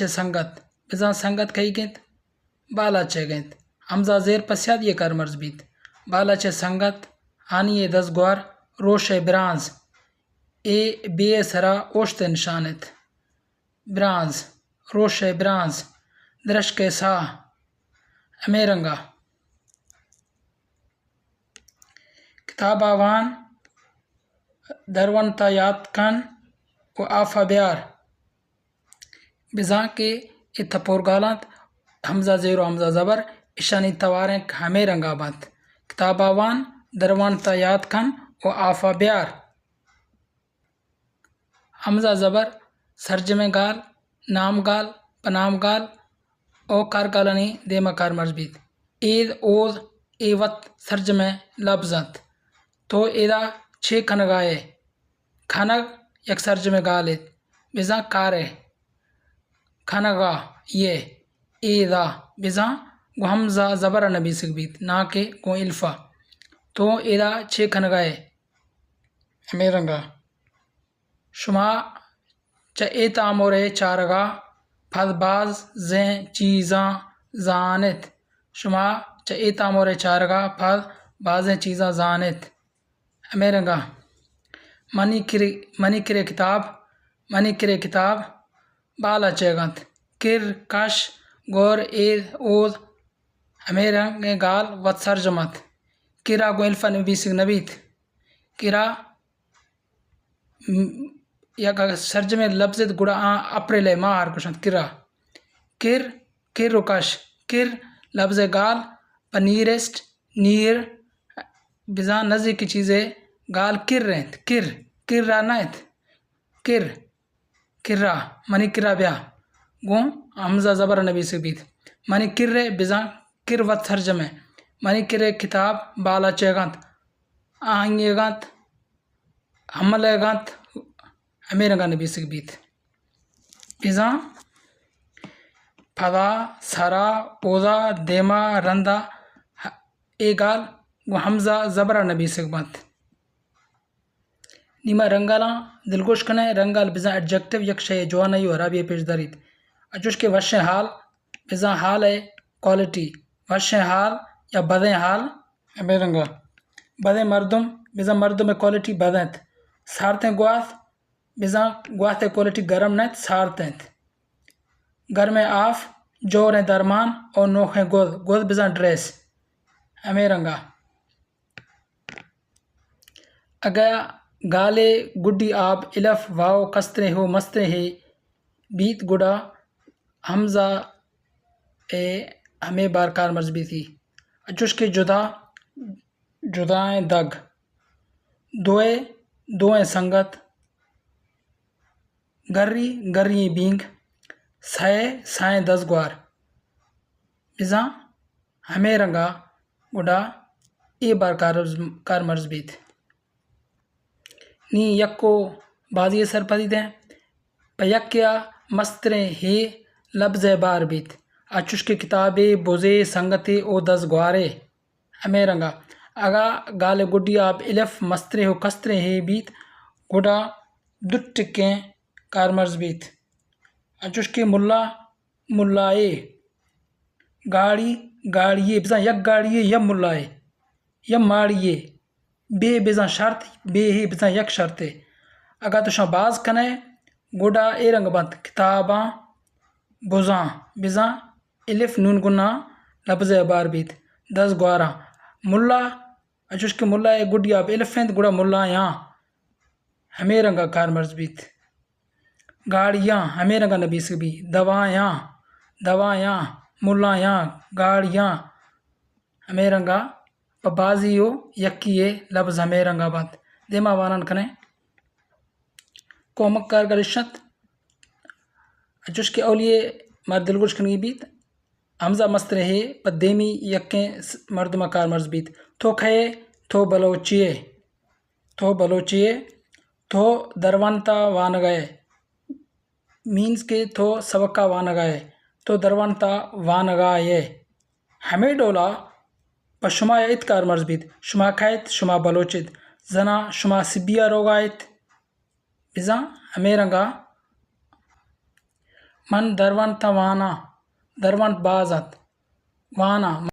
چہ سنگت، بزاں سنگت کئیگ انت؟ بالاچ ئیگ انت۔ ہمزہ زیر پہ سیادی ءَ کارمرز بیت۔ بالاچ ءِ سنگت، آنی ءِ دزگوھار، روش ءِ برانز، اے بے ءِ سرا اوشت ءِ نشان انت۔ برانز، روش ءِ برانز، درشک ءِ ساہ، ہمے رنگ ءَ۔ کتاب ءَ وان، درونت ءَ یات کن ءُ آف ءَ بیار۔ بزاں کہ اے تپورگال انت، ہمزہ زیر ءُ ہمزہ زبر، اشانی توار انت کہ ہمے رنگ ءَ بنت۔ کتاب ءَ وان، درونت ءَ یات کن ءُ آف ءَ بیار۔ ہمزہ زبر سرجمیں گال، نامگال، پہ نامگال ءُ کارگالانی دیم ءَ کارمرز بیت۔ اید، اوز، اے وت سرجمیں لبز انت۔ تو ادا چے کنگ ءَ ئے؟ کنگ یک سرجمیں گالے، بزاں کارے۔ کنگ ءَ ئے، ادا بزاں گوں ہمزہ زبر ءَ نبیسگ بیت، ناں کہ گوں الف ءَ۔ تو ادا چے کنگ ءَ ئے؟ ہمے رنگ ءَ۔ شما چہ اے تامر ءِ چارگ ءَ پد بازیں چیزاں زان ایت۔ شما چہ اے تامر ءِ چارگ ءَ پد بازیں چیزاں زان ایت۔ ہمے رنگ ءَ منی کرے، منی کرے کتاب، منی کرے کتاب بالاچ ئیگ انت۔ کر، کش، گر، اید، اوز، ہمے رنگیں گال وت سرجم انت۔ کر ءَ گوں الف ءَ نبیسگ نہ بیت۔ کر ءَ م-، یک اگہ سرجمیں لبزے گڑا آ اپریل ءِ ماہ ءَ گوش انت کر ءَ۔ کر، کر ءُ کش۔ کر لبز ءِ گال پہ نیرسٹ، نیر، بزاں نزیکی چیزے گال کر انت۔ کر، کر ءَ نہ انت۔ کر، کر ءَ، منی کر ءَ بیا۔ گوں ہمزہ زبر ءَ نبیسگ بیت۔ منی کر ءِ، بزاں کر وت سرجم ءَ۔ منی کر ءِ کتاب بالاچ ئیگ انت، آہنگ ئیگ انت، ہمل ئیگ انت، ہمے رنگ ءَ نبیسگ بیت۔ بزاں پدا، سرا، اودا، دیما، رندا، اے گال گوں ہمزہ زبر ءَ نبیسگ بنت۔ نی ما رنگالاں دلگوش کنیں، رنگال بزاں ایڈجیکٹیو یک شے ءِ جوانائی ءُ ہرابی ءَ پیش داریت۔ انچوش کہ وشیں حال، بزاں حال ءِ کوالٹی، وشیں حال یا بدیں حال، ہمے رنگ ءَ بدیں مردم، بزاں مردم ءِ کوالٹی بد انت۔ سارتیں گوات، بزاں گوات ءِ کوالٹی گرم نہ انت، سارت انت۔ گرمیں آف، جوریں درمان ءُ نوخیں گد، گد بزاں ڈریس، ہمے رنگ ءَ۔ اگاں گالے گڈی آب الف، واو، کستریں ہو، مستریں ہے بیت، گڈا ہمزہ ءِ ہمے بار کارمرز بیتی۔ انچوش کہ جدا، جدائیں دگ، دوئے، دوئیں سنگت، گری، گری ئیں بینگ، سئے، سئیں دزگوار۔ بزاں ہمے رنگ ءَ گڈا اے بار کارز-، کارمرز بیت۔ نی یک ءُ بازی ءِ سرپدی دئیں۔ پہ یکے ءَ مستریں ہے لبز ءِ بار بیت، انچوش کہ کتابے، بزے، سنگتے ءُ دزگوارے۔ ہمے رنگ ءَ اگاں گال ءِ گڈی آب الف، مستریں ءُ کستریں ہے بیت، گڈا دو ٹکیں کارمرز بیت۔ انچوش کہ ملا، ملائے، گاڑی، گاڑیے، بزاں یک گاڑیے یا ملائے یا ماڑیے۔ بے بزاں شرط، بے ہے بزاں یک شرطے۔ اگاں تو شاں باز کنئے، گڈا اے رنگ بنت، کتاباں، بزاں، بزاں الف نون گنا لبز ءِ بار بیت، دزگواراں۔ ملا، انچوش کہ ملا ءِ گڈی آب الف انت، گڑا ملایاں ہمے رنگ ءَ کارمرز بیت۔ گاڑیاں ہمے رنگ ءَ نبیسگ بیت۔ دوایاں، دوایاں، ملایاں، گاڑیاں ہمے رنگ ءَ پہ بازی ءُ یکی ءِ لبز ہمے رنگ ءَ بنت۔ دیما وانان کنیں۔ کمک کارگال اش انت۔ انچوش کہ اولی ءَ مارا دلگوش کنگی بیت، ہمزہ مستریں ہے پہ دیمی یکیں س-، مردم ءَ کارمرز بیت۔ تو کئے ئے؟ تو بلوچے ئے۔ تو بلوچے ئے۔ تو درونت ءَ وانگ ءَ ئے۔ مینز کہ تو سبق ءَ وانگ ءَ ئے۔ تو درونت ءَ وانگ ءَ ئے۔ ہمے ڈول ءَ پہ شما ءَ ہچ کارمرز بیت۔ شما کئے ات؟ شما بلوچ ات۔ زنا، شما سبی ءَ روگ ءَ ات۔ بزاں ہمے رنگ ءَ من درونت ءَ واناں۔ درونت باز اَت۔ واناں۔